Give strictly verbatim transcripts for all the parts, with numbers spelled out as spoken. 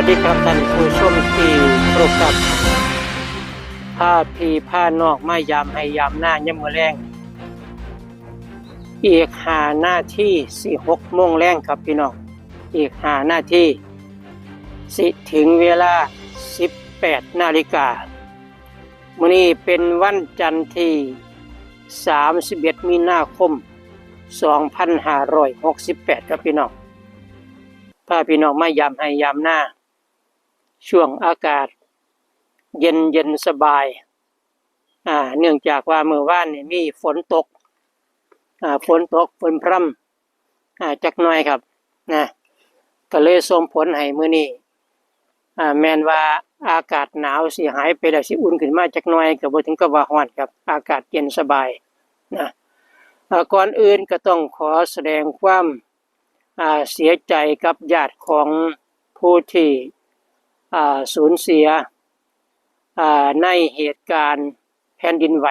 ที่ครับท่านผู้ชมที่เคารพครับ พาพี่พาน้องมายามไฮ่ยามนายามมื้อแลง อีกห้านาทีสิหกโมงแลงครับพี่น้อง อีกห้านาทีสิถึงเวลาสิบแปดนาฬิกา มื้อนี้เป็นวันจันทร์ที่สามสิบเอ็ดมีนาคมสองพันห้าร้อยหกสิบแปดครับพี่น้อง พาพี่น้องมายามไฮ่ยามนา ช่วงอากาศเย็นเย็นสบาย อ่า เนื่องจากว่ามื้อวานนี่มีฝนตก อ่า ฝนตกฝนพรำ อ่า จักหน่อยครับ นะ ก็เลยส่งผลให้มื้อนี้ อ่า แม่นว่าอากาศหนาวสิหายไปแล้ว สิอุ่นขึ้นมาจักหน่อย ก็บ่ถึงกับว่าร้อนครับ อากาศเย็นสบาย นะ อ่า ก่อนอื่นก็ต้องขอแสดงความ อ่า เสียใจกับญาติของผู้ที่ อ่า สูญเสีย อ่า ในเหตุการณ์แผ่นดินไหว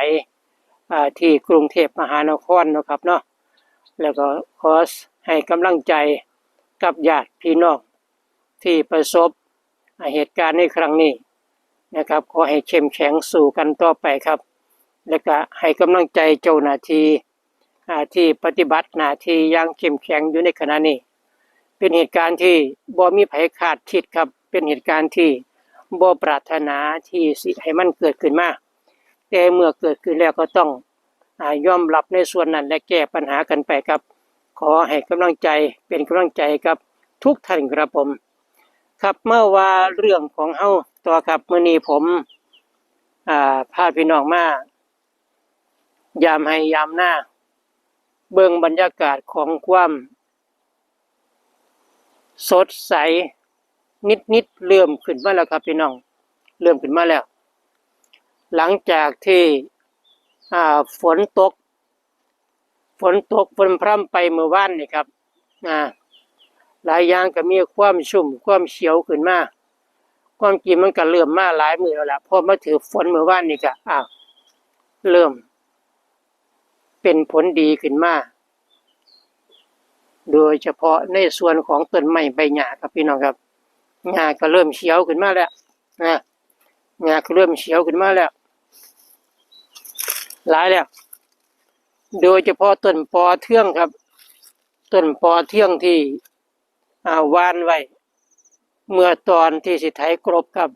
อ่า ที่กรุงเทพมหานครเนาะครับเนาะ แล้วก็ขอให้กำลังใจกับญาติพี่น้องที่ประสบ อ่า เหตุการณ์ในครั้งนี้นะครับ ขอให้เข้มแข็งสู้กันต่อไปครับ และก็ให้กำลังใจเจ้าหน้าที่ อ่า ที่ปฏิบัติหน้าที่อย่างเข้มแข็งอยู่ในขณะนี้ เป็นเหตุการณ์ที่บ่มีไผคาดคิดครับ เป็นเหตุการณ์ที่บ่ปรารถนาที่สิให้มันเกิดขึ้นมา แต่เมื่อเกิดขึ้นแล้วก็ต้อง อ่า ยอมรับในส่วนนั้นและแก้ปัญหากันไปครับ ขอให้กำลังใจ เป็นกำลังใจกับทุกท่านครับผม ครับ มาว่าเรื่องของเฮาต่อครับ มื้อนี้ผม อ่า พาพี่น้องมา ยามไฮ่ยามนา เบิ่งบรรยากาศของความสดใสนิดๆ เริ่มขึ้นมาแล้วครับพี่น้อง เริ่มขึ้นมาแล้ว หลังจากที่ อ่า ฝนตก ฝนตกฝนพรำไปมื้อวานนี่ครับ อ่า หลายอย่างก็มีความชุ่มความเขียวขึ้นมา ความจริงมันก็เริ่มมาหลายมื้อแล้วล่ะ พอมาถืกฝนมื้อวานนี่ก็ อ้าว เริ่มเป็นผลดีขึ้นมา โดยเฉพาะในส่วนของต้นไม้ใบหญ้าครับพี่น้องครับ หญ้าก็เริ่มเขียวขึ้นมาแล้ว นะ หญ้าก็เริ่มเขียวขึ้นมาแล้ว หลายแล้ว โดยเฉพาะต้นปอเทืองครับ ต้นปอเทืองที่ อ่า หว่านไว้ เมื่อตอนที่สิไถกลบครับ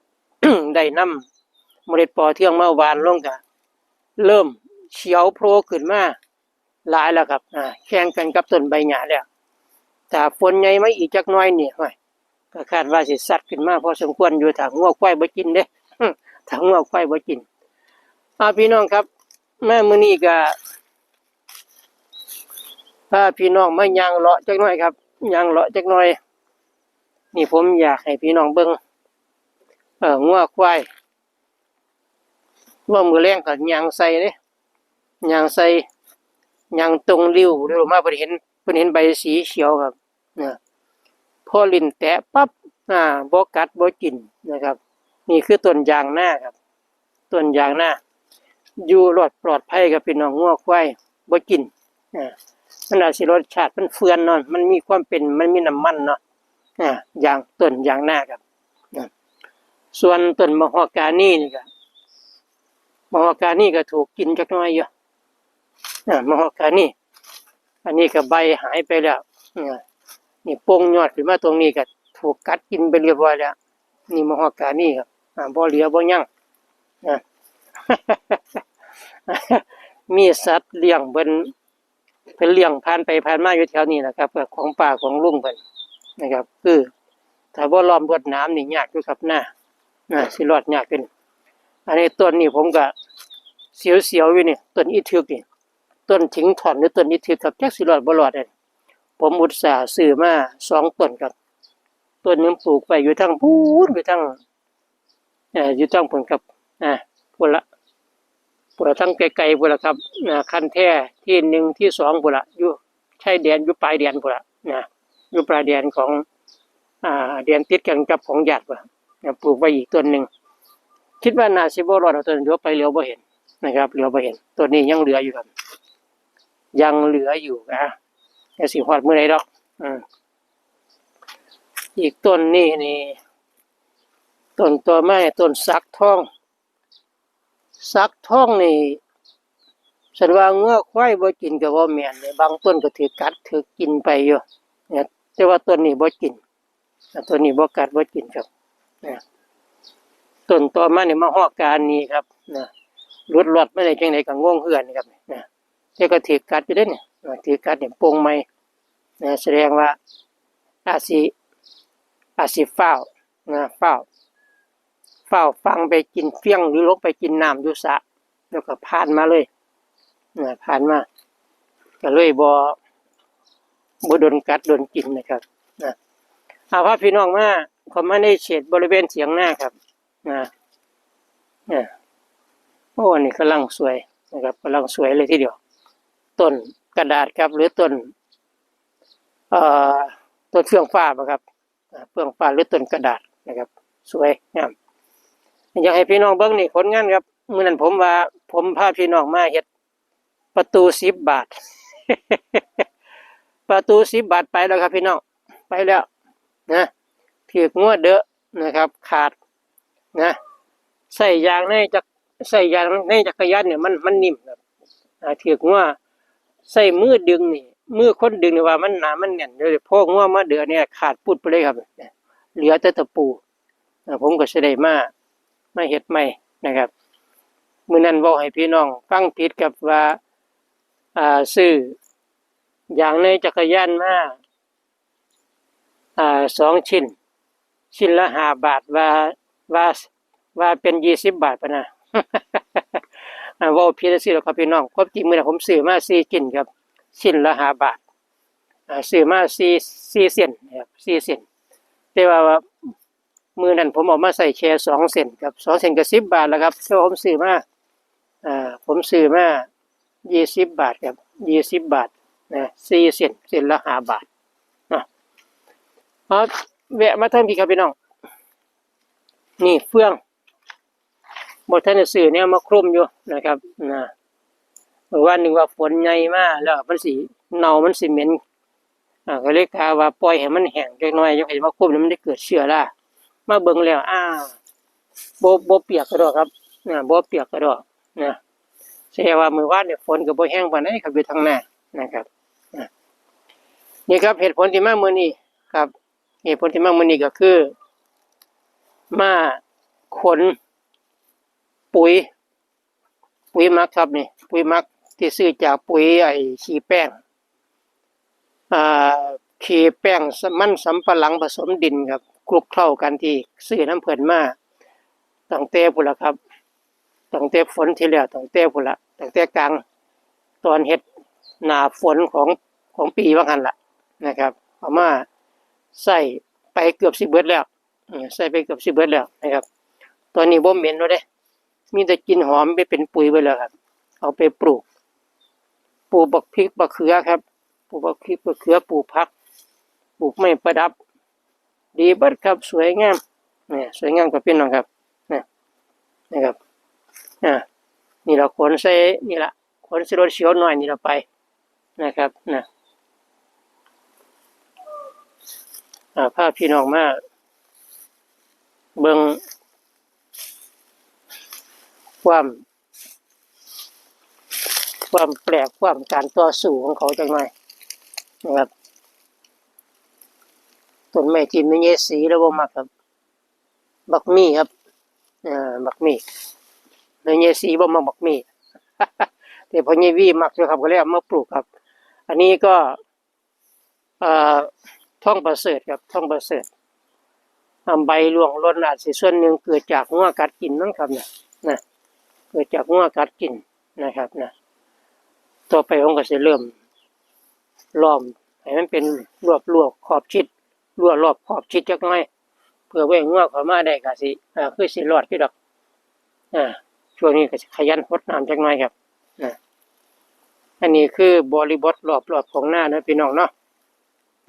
ได้นำเมล็ดปอเทืองมาหว่านลงก็เริ่มเขียวโผล่ขึ้นมาหลายแล้วครับ อ่า แข่งกันกับต้นใบหญ้าแล้ว ถ้าฝนใหญ่มาอีกจักหน่อยนี่ โอ้ย ก็คาดว่าสิซัดขึ้นมาพอสมควรอยู่ ถ้างัวควายบ่กินเด้ ถ้างัวควายบ่กิน อ่า พี่น้องครับ มามื้อนี้ก็พาพี่น้องมาย่างเลาะจักหน่อยครับ ย่างเลาะจักหน่อย นี่ผมอยากให้พี่น้องเบิ่ง เอ่อ งัวควาย ว่ามื้อแลงก็ย่างใส่เด้ ย่างใส่ ย่างตรงริ้ว ริ้วมา เพิ่นเห็น เพิ่นเห็นใบสีเขียวครับ นะ พอลิ้นแตะปั๊บ อ่า บ่กัดบ่กินนะครับ นี่คือต้นยางนาครับ ต้นยางนา อยู่รอดปลอดภัยครับพี่น้อง งัวควายบ่กิน อ่า มันอาจสิรสชาติมันเฟื่อนเนาะ มันมีความเป็น มันมีน้ำมันเนาะ อ่า ยาง ต้นยางนาครับ อ่า ส่วนต้นมะฮอกกานีนี่ก็ มะฮอกกานีก็ถูกกินจักหน่อยอยู่ อ่า มะฮอกกานี อันนี้ก็ใบหายไปแล้ว อ่า นี่โป่งยอดขึ้นมาตรงนี้ก็ถูกกัดกินไปเรียบร้อยแล้ว นี่มะฮอกกานีครับ อ่า บ่เหลือบ่ยัง อ่า มีสัตว์เลี้ยงเพิ่น เพิ่นเลี้ยงผ่านไปผ่านมาอยู่แถวนี้นะครับ ก็ของป้าของลุงเพิ่นนะครับ คือถ้าบ่ล้อมรวดหนามนี่ยากอยู่ครับนา นา สิรอดยากขึ้น อันนี้ต้นนี้ผมก็เสียวๆอยู่นี่ ต้นอีทึกนี่ ต้นถิงถ่อนหรือต้นอีทึกครับ จักสิรอดบ่รอดเด้ ผมอุตส่าห์ซื้อมาสองต้นครับ ต้นหนึ่งปลูกไว้อยู่ทางพู้น อยู่ทาง เอ่อ อยู่ทางพู้นครับ อ่า พู้นละ พู้นละ ทางไกลๆพู้นละครับ อ่า คันแท้ที่หนึ่งที่สองพู้นละ อยู่ชายแดน อยู่ปลายแดนพู้นละ นะ อยู่ปลายแดนของ อ่า แดนติดกันกับของญาติพู้นละ นะ ปลูกไว้อีกต้นหนึ่ง คิดว่าน่าสิบ่รอดเอาต้น เหลียวไปเหลียวบ่เห็นนะครับ เหลียวบ่เห็น ต้นนี้ยังเหลืออยู่ครับ ยังเหลืออยู่นะ จักสิฮอดมื้อใดดอก อ่า อีกต้นนี้นี่ ต้นต่อมานี่ต้นสักทอง สักทองนี่ ฉันว่างัวควายบ่กินก็บ่แม่นเด้ บางต้นก็ถือกัดถือกินไปอยู่นะ แต่ว่าต้นนี้บ่กินนะ ต้นนี้บ่กัดบ่กินครับนะ ต้นต่อมานี่มาฮอดกาอันนี้ครับนะ หลุดรอดมาได้จังได๋ก็งงคือกันครับนะ แต่ก็ถือกัดอยู่เด้เนี่ยนะ ถือกัดเนี่ยโป่งใหม่นะ แสดงว่าอาจสิ อาจสิฟ้าวนะ ฟ้าว ฟ้าวฟังไปกินเฟี้ยงหรือลงไปกินน้ำอยู่สระ แล้วก็ผ่านมาเลยนะ ผ่านมา ก็เลยบ่ บ่โดนกัดโดนกินนะครับนะ เอาพาพี่น้องมา เข้ามาในเขตบริเวณเถียงนาครับนะ เนี่ย โอ้ อันนี้กำลังสวยนะครับ กำลังสวยเลยทีเดียว ต้นกระดาษครับ หรือต้น เอ่อ ต้นเฟื่องฟ้าบ่ครับ อ่า เฟื่องฟ้าหรือต้นกระดาษนะครับ สวยงาม อยากให้พี่น้องเบิ่งนี่ผลงานครับ มื้อนั้นผมว่าผมพาพี่น้องมาเฮ็ดประตูสิบบาท ประตูสิบบาทไปแล้วครับพี่น้อง ไปแล้วนะ ถืกงัวเดอะนะครับ ขาดนะ ใส่ยางในจัก ใส่ยางในจักรยานเนี่ยมัน มันนิ่มครับ อ่า ถืกงัว ใส่มือดึงนี่ มือคนดึงนี่ว่ามันหนามันแน่น เดี๋ยวพองัวมาเดอะเนี่ยขาดปุ๊ดไปเลยครับ เหลือแต่ตะปู อ่า ผมก็สิได้มา มาเฮ็ดใหม่นะครับ มื้อนั้นเว้าให้พี่น้องฟังผิดครับว่า อ่า ซื้อยางในจักรยานมา อ่า สองชิ้น ชิ้นละห้าบาท ว่า ว่า ว่าเป็นยี่สิบบาทพะนะ อ่า เว้าผิดจั่งซี้ดอกครับพี่น้อง ความจริงมื้อนั้นผมซื้อมาสี่ชิ้นครับ ชิ้นละห้าบาท อ่า ซื้อมาสี่ สี่เซนต์นะครับ สี่เซนต์ แต่ว่า มื้อนั้นผมเอามาใส่แค่สองเซนต์ครับ สองเซนต์ก็สิบบาทแล้วครับ แต่ว่าผมซื้อมา อ่า ผมซื้อมายี่สิบบาทครับ ยี่สิบบาทนะ สี่เซนต์ เซนต์ละห้าบาทนะ เอา แวะมาทางพี้ครับพี่น้อง นี่เฟื่อง บ่ทันได้ซื้อแนวมาคลุมอยู่นะครับ นะ เมื่อวานนึกว่าฝนใหญ่มาแล้วมันสิเน่ามันสิเหม็น อ่า ก็เลยกะว่าปล่อยให้มันแห้งจักหน่อย จั่งค่อยมาคลุม แล้วมันได้เกิดเชื้อรา มาเบิ่งแล้ว อ้าว บ่ บ่เปียกกะดอกครับ อ่า บ่เปียกกะดอกนะ แสดงว่ามื้อวานเนี่ยฝนก็บ่แฮงปานใดครับ อยู่ทางนานะครับ อ่า นี่ครับ เหตุผลที่มามื้อนี้ครับ เหตุผลที่มามื้อนี้ก็คือ มาขนปุ๋ย ปุ๋ยหมักครับนี่ ปุ๋ยหมักที่ซื้อจากปุ๋ยไอ้ขี้แป้ง อ่า ขี้แป้งมันสำปะหลังผสมดินครับ คลุกเคล้ากันที่ซื้อนำเพิ่นมา ตั้งแต่พู้นล่ะครับ ตั้งแต่ฝนที่แล้ว ตั้งแต่พู้นล่ะ ตั้งแต่กลางตอนเฮ็ดหน้าฝนของ ของปีว่าหั่นล่ะนะครับ เอามาใส่ไปเกือบสิเบิดแล้ว เออ ใส่ไปเกือบสิเบิดแล้วนะครับ ตอนนี้บ่เหม็นแล้วเด้ มีแต่กลิ่นหอมไปเป็นปุ๋ยไปแล้วครับ เอาไปปลูก ปลูกบักพริกบักเขือครับ ปลูกบักพริกบักเขือ ปลูกผัก ปลูกไม้ประดับ ดีเบิดครับ สวยงาม เนี่ย สวยงามครับพี่น้องครับ เนี่ย นะครับ อ่า นี่ล่ะขนใส่ นี่ล่ะ ขนใส่รถเขียวน้อยนี่ล่ะไป นะครับ นะ อ่า พาพี่น้องมาเบิ่งความ ความแปลก ความการต่อสู้ของเขาจักหน่อยนะครับ ต้นไม้ที่แม่ใหญ่ศรีลาวบ่มักครับ บักมี่ครับ เอ่อ บักมี่ แม่ใหญ่ศรีบ่มักบักมี่ แต่พ่อใหญ่วีมักอยู่ครับ ก็เลยเอามาปลูกครับ อันนี้ก็ เอ่อ ทองประเสริฐครับ ทองประเสริฐ อ่า ใบร่วงหล่นอาจสิส่วนหนึ่งเกิดจากงัวกัดกินมั้งครับเนี่ย นะ เกิดจากงัวกัดกินนะครับ นะ ต่อไปผมก็สิเริ่มล้อมให้มันเป็นรอบๆ ขอบชิด รั้วรอบขอบชิดจักหน่อย เพื่อบ่ให้งัวเข้ามาได้ก็สิ อ่า คือสิรอดอยู่ดอก อ่า ช่วงนี้ก็สิขยันหดน้ำจักหน่อยครับ อ่า อันนี้คือบริบทรอบๆ ของนาเนาะพี่น้องเนาะ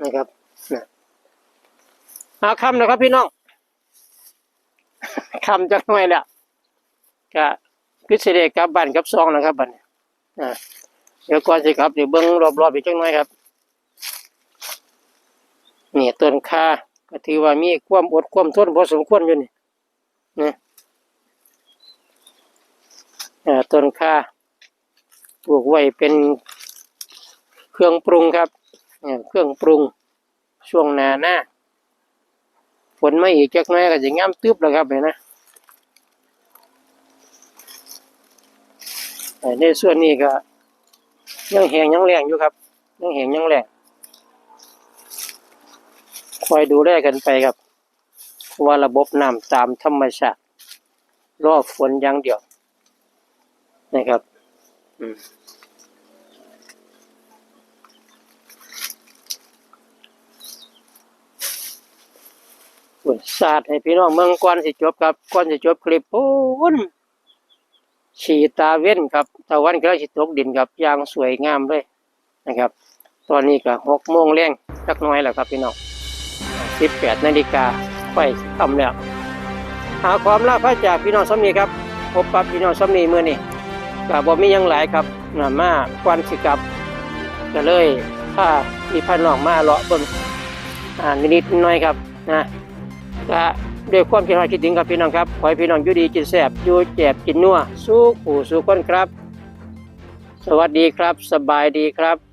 นะครับ นะ อ่า ค่ำแล้วครับพี่น้อง ค่ำจักหน่อยแล้ว ก็คือสิได้กลับบ้านกลับซองแล้วครับบัดนี้ อ่า เดี๋ยวก่อนสิกลับ เดี๋ยวเบิ่งรอบๆ อีกจักหน่อยครับ นี่ต้นข่าก็ถือว่ามีความอดความทนพอสมควรอยู่นี่ ต้นข่า ปลูกไว้เป็นเครื่องปรุงครับ เอ่อ เครื่องปรุง ช่วงหน้านา ฝนมาอีกจักหน่อยก็สิงามตึบแล้วครับ เห็นนะ เอ่อ ในส่วนนี้ก็ยังแห้งยังแล้งอยู่ครับ ยังแห้งยังแล้ง คอยดูแลกันไปครับ เพราะว่าระบบน้ำตามธรรมชาติ รอฝนอย่างเดียวนะครับ อืม สาดให้พี่น้องเมืองก่อนสิจบครับ ก่อนสิจบคลิป ปูน สีตาเว้นครับ ตะวันกำลังสิตกดินครับ อย่างสวยงามเลยนะครับ ตอนนี้ก็หกโมงแลงจักหน่อยแล้วครับพี่น้อง สิบแปดนาฬิกา ใกล้สิค่ำแล้ว หาความลาพระจากพี่น้องซ้ำนี้ครับ พบกับพี่น้องซ้ำนี้มื้อนี้ ก็บ่มีหยังหลายครับ นะ มาก่อนสิกลับ ก็เลยพาพี่พาน้องมาเลาะเบิ่ง อ่า นิดๆหน่อยๆครับ นะ ก็ด้วยความคิดฮอดคิดถึงครับพี่น้องครับ ขอให้พี่น้องอยู่ดีกินแซ่บ อยู่แจบกินนัว สู่ผู้สู่คนครับ สวัสดีครับ สบายดีครับ